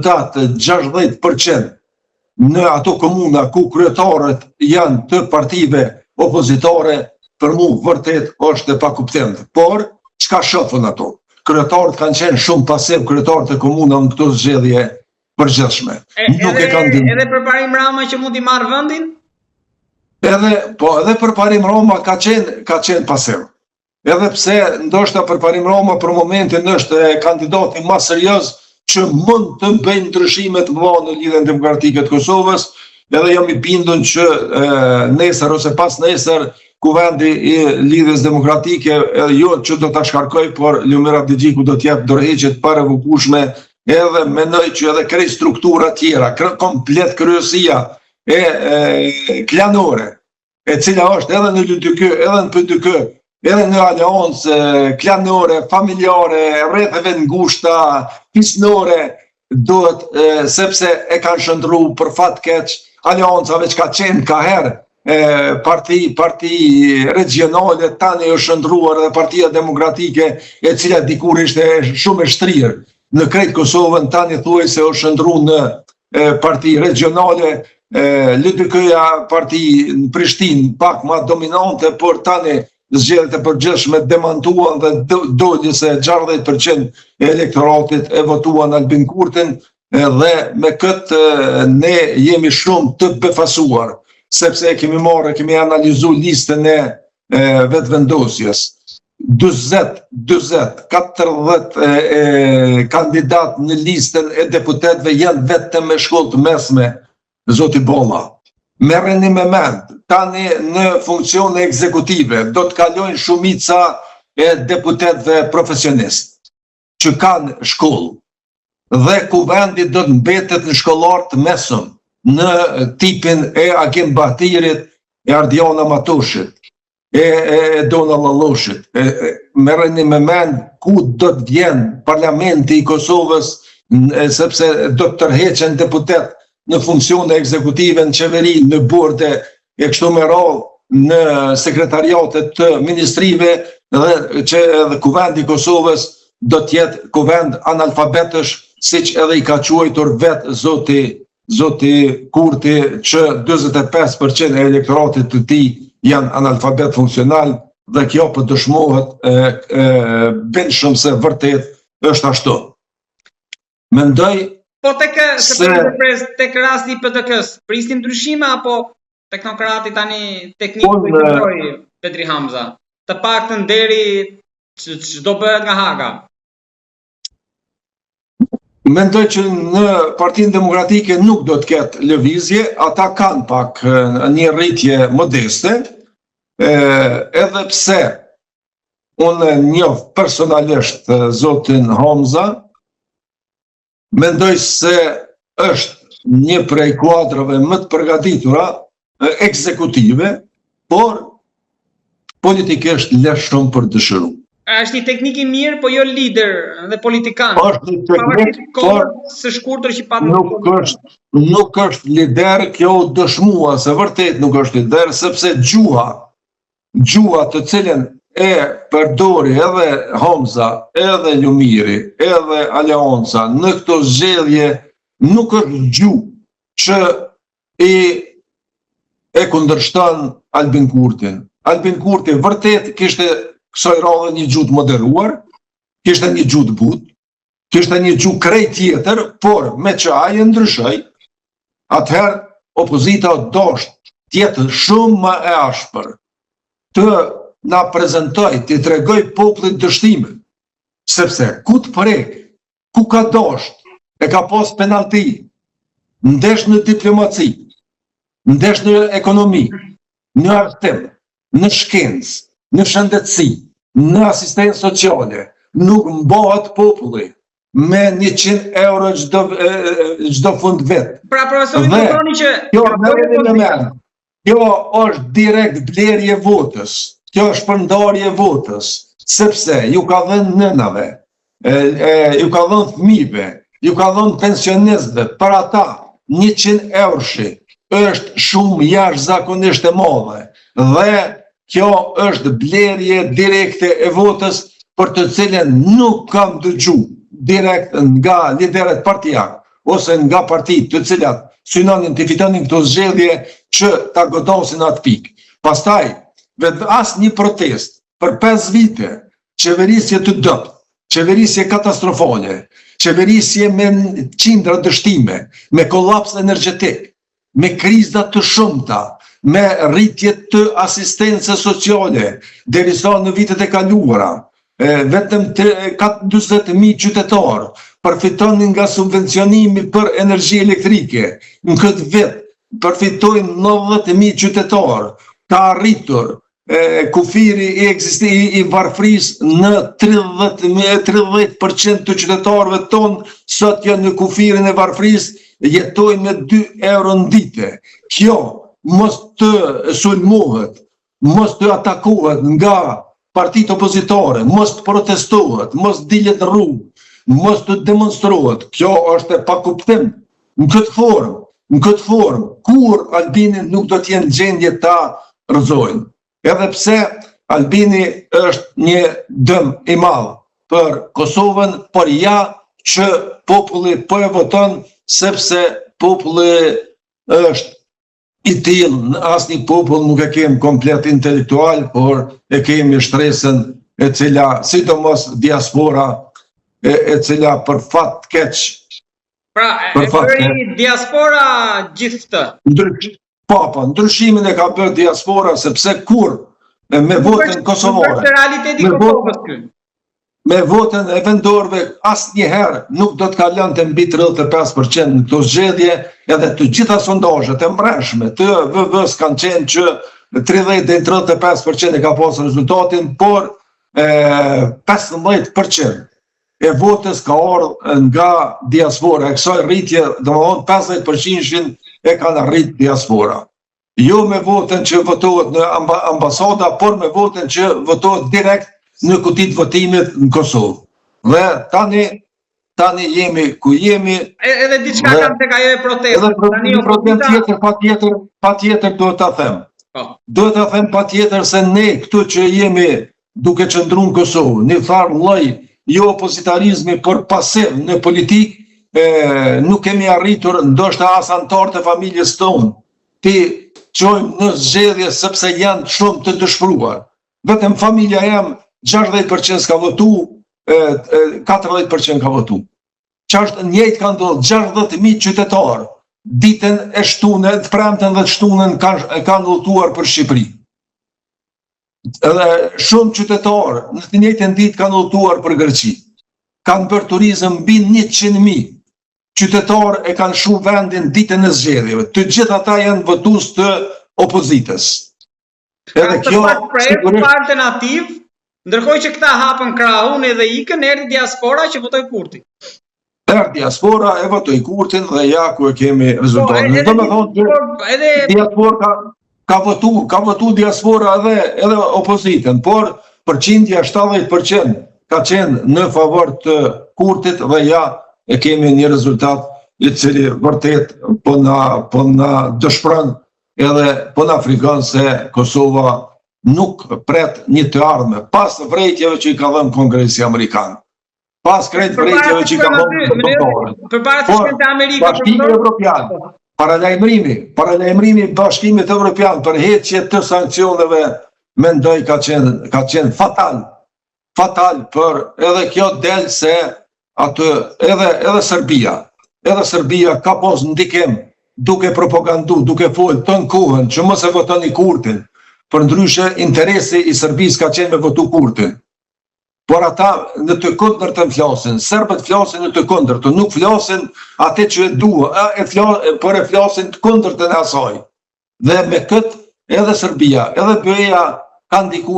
rezultat 60% në ato komuna ku kryetarët janë të partive opozitare, për mu vërtet është e pakuptimtë. Por, çka shofën ato? Kryetarët kanë qenë shumë pasiv, kryetarët e komunave në këto zgjedhje përgjithshme. E, Nuk edhe, e kanë dim. Edhe Përparim Rama që mund t'i marrë vendin? Edhe, po, edhe Përparim Rama ka qenë, ka qenë pasiv. Edhe pse ndoshta Përparim Rama për momentin është kandidati ma serioz që mund të bëjë ndryshime të mëdha në Lidhjen Demokratike të Kosovës, edhe jam i bindun që e, nesër ose pasnesër Kuvendi i Lidhjes Demokratike edhe jo që do ta shkarkojë, por Lumir Abdixhiku do të jap dorëheqje të parevokueshme, edhe mendoj që edhe krejt struktura tjera, komplet kryesia e, e klanore e cila është edhe në LDK, edhe në PDK, edhe në aleancë klanore, familjare, rretheve ngushta, fisnore, duhet sepse e kanë shndërru për fat keq aleanca veç ka qenë ka herë e, parti, parti regionale, tani është shndërruar edhe partia demokratike e cila dikur ishte shumë e shtrirë në krejt Kosovën, tani thuaj se është shndërru në e, parti regionale, LDK-ja parti në Prishtinë pak ma dominante, por tani zgjedhjet e përgjithshme demantuan dhe doli se 60% e elektoratit e votuan Albin Kurtin dhe me këtë ne jemi shumë të befasuar, sepse e kemi marrë, kemi analizu listën e vetëvendosjes. 40, 40, 40 e, e, kandidat në listën e deputetëve janë vetëm me shkollë të mesme, zoti Bolla. Merreni me mend, tani në funksione ekzekutive do të kalojnë shumica e deputetëve profesionistë që kanë shkollë dhe kuvendi do të mbetet në shkollarë të mesëm në tipin e Agim Bahtirit, e Ardiana Matoshit, e, e, e Dona Llalloshit. E, e, merreni me mend ku do të vjen parlamenti i Kosovës, e, sepse do të tërheqen deputet në funksione ekzekutive në qeveri, në borde e kështu me radhë në sekretariate të ministrive dhe që edhe kuvendi i Kosovës do të jetë kuvend analfabetësh, siç edhe i ka quajtur vetë zoti zoti Kurti që 45% e elektoratit të tij janë analfabet funksional dhe kjo po dëshmohet e, e, bindshëm se vërtet është ashtu. Mendoj Po tek se po pres tek rasti i PDK-s, prisni ndryshime apo teknokrati tani tekniku po qëndroi Bedri Hamza. Të paktën deri ç'do bëhet nga Haga. Mendoj që në Partinë Demokratike nuk do të ketë lëvizje, ata kanë pak një rritje modeste, edhe pse unë njoh personalisht zotin Hamza, mendoj se është një prej kuadrove më të përgatitura ekzekutive, por politikisht lë shumë për dëshiru. Është një teknik i mirë, po jo lider dhe politikan. Është një teknik, por së shkurtër që pa nuk është nuk është lider, kjo u dëshmua se vërtet nuk është lider sepse gjuha gjuha të cilën e përdori edhe Hamza, edhe Lumiri, edhe Aleanca në këto zgjedhje nuk është gjuhë që i e kundërshton Albin Kurtin. Albin Kurti vërtet kishte kësaj radhe një gjuhë të moderuar, kishte një gjuhë të butë, kishte një gjuhë krejt tjetër, por meqë ai e ndryshoi, atëherë opozita dosht të jetë shumë më e ashpër, të na prezentoj, t'i tregoj popullit dështimin, sepse ku të prek, ku ka dosht, e ka pas penalti, ndesh në diplomaci, ndesh në ekonomi, në arsim, në shkencë, në shëndetësi, në asistencë sociale, nuk mbahet populli me 100 euro çdo çdo fund vit. Pra profesori po thoni që kjo merreni me mend. Kjo është direkt blerje votës. Kjo është shpërndarje votës, sepse ju ka dhënë nënave, e, e, ju ka dhënë fëmijëve, ju ka dhënë pensionistëve, për ata 100 euroshi është shumë jashtëzakonisht e madhe dhe kjo është blerje direkte e votës për të cilën nuk kam dëgju direkt nga liderët partiak. ose nga partitë të cilat synonin të fitonin këto zgjedhje që ta godasin atë pikë. Pastaj, vetë asnjë protestë për 5 vite, qeverisje të dobët, qeverisje katastrofale, qeverisje me qindra dështime, me kolaps energjetik, me kriza të shumta, me rritje të asistencës sociale, derisa në vitet e kaluara, vetëm 40.000 qytetarë përfitonin nga subvencionimi për energji elektrike. Në këtë vit përfitojnë 90.000 qytetarë, ka arritur kufiri i ekzisti i varfrisë në 30% të qytetarëve tonë sot janë në kufirin e varfrisë, jetojnë me 2 euro në ditë. Kjo mos të sulmohet, mos të atakohet nga partitë opozitare, mos të protestohet, mos të dilet në rrugë, mos të demonstrohet. Kjo është e pakuptim. Në këtë formë, në këtë formë, kur Albinin nuk do të jenë në gjendje ta rrëzojnë. Edhe pse Albini është një dëm i madh për Kosovën, por ja që populli po e voton sepse populli është i tillë, në asnjë popull nuk e kemi komplet intelektual, por e kemi shtresën e cila, sidomos diaspora, e, e cila për fat të keq Pra, e bëri diaspora gjithë këtë. Ndrysh, po, po, ndryshimin e ka bërë diaspora, sepse kur me votën kosovare. Është realiteti i Kosovës ky. Me votën e vendorëve asnjëherë nuk do të kalonte mbi 35% në këto zgjedhje, edhe të gjitha sondazhet e mbrëmshme të VV-s kanë qenë që 30 deri 35% e ka pasur rezultatin, por e 15% e votës ka ardhur nga diaspora. E kësaj rritje, domethënë 50% e kanë arrit diaspora. Jo me votën që votohet në ambasada, por me votën që votohet direkt në kutitë e votimit në Kosovë. Dhe tani tani jemi ku jemi. E, edhe diçka kam tek ajo e protestës. Edhe tani një problem tjetër patjetër, patjetër duhet ta them. Po. Duhet ta them patjetër se ne këtu që jemi duke qëndru në Kosovë, një farë lloj jo opozitarizmi, por pasiv në politikë, e, nuk kemi arritur ndoshta as anëtarët e familjes tonë t'i çojmë në zgjedhje sepse janë shumë të dëshpëruar. Vetëm familja jem 60% s'ka votu, e, e, 40% ka votu. Qashtu njëjtë ka ndodhë, 60.000 qytetarë, ditën e shtunë, të premten dhe të shtunën kanë kanë udhëtuar për Shqipëri. Edhe shumë qytetarë në të njëjtën ditë kanë udhëtuar për Greqi. Kanë bërë turizëm mbi 100.000 qytetarë e kanë lshu vendin ditën e zgjedhjeve. Të gjithë ata janë votues të opozitës. Edhe kjo sigurisht pa alternativë, ndërkohë që këta hapën krahun edhe ikën, erdhi diaspora që votoi Kurtin. Erdhi diaspora e votoi Kurtin dhe ja ku e kemi po, rezultatin. Po, Domethënë që po, edhe diaspora ka ka votu, ka votu diaspora edhe edhe opozitën, por përqindja 70% ka qenë në favor të Kurtit dhe ja e kemi një rezultat i cili vërtet po na po na dëshpëron edhe po na frigon se Kosova nuk pret një të ardhme pas vërejtjeve që i ka dhënë Kongresi Amerikan. Pas krejt vërejtjeve që i ka dhënë ndërkombëtarët. Përpara se shkojmë te Amerika, Bashkimi Evropian, paralajmërimi, paralajmërimi i Bashkimit Evropian për heqje të sanksioneve mendoj ka qenë ka qenë fatal. Fatal për edhe kjo del se atë edhe edhe Serbia, edhe Serbia ka pas ndikim duke propagandu, duke fol tënë kohën që mos e votoni Kurtin. Përndryshe interesi i Serbisë ka qenë me votu Kurtin. Por ata në të kundërtën flasin, serbët flasin në të kundërtën, nuk flasin atë që e dua, e fla, por e flasin të kundërtën e asaj. Dhe me këtë edhe Serbia, edhe BE-ja kanë ndiku.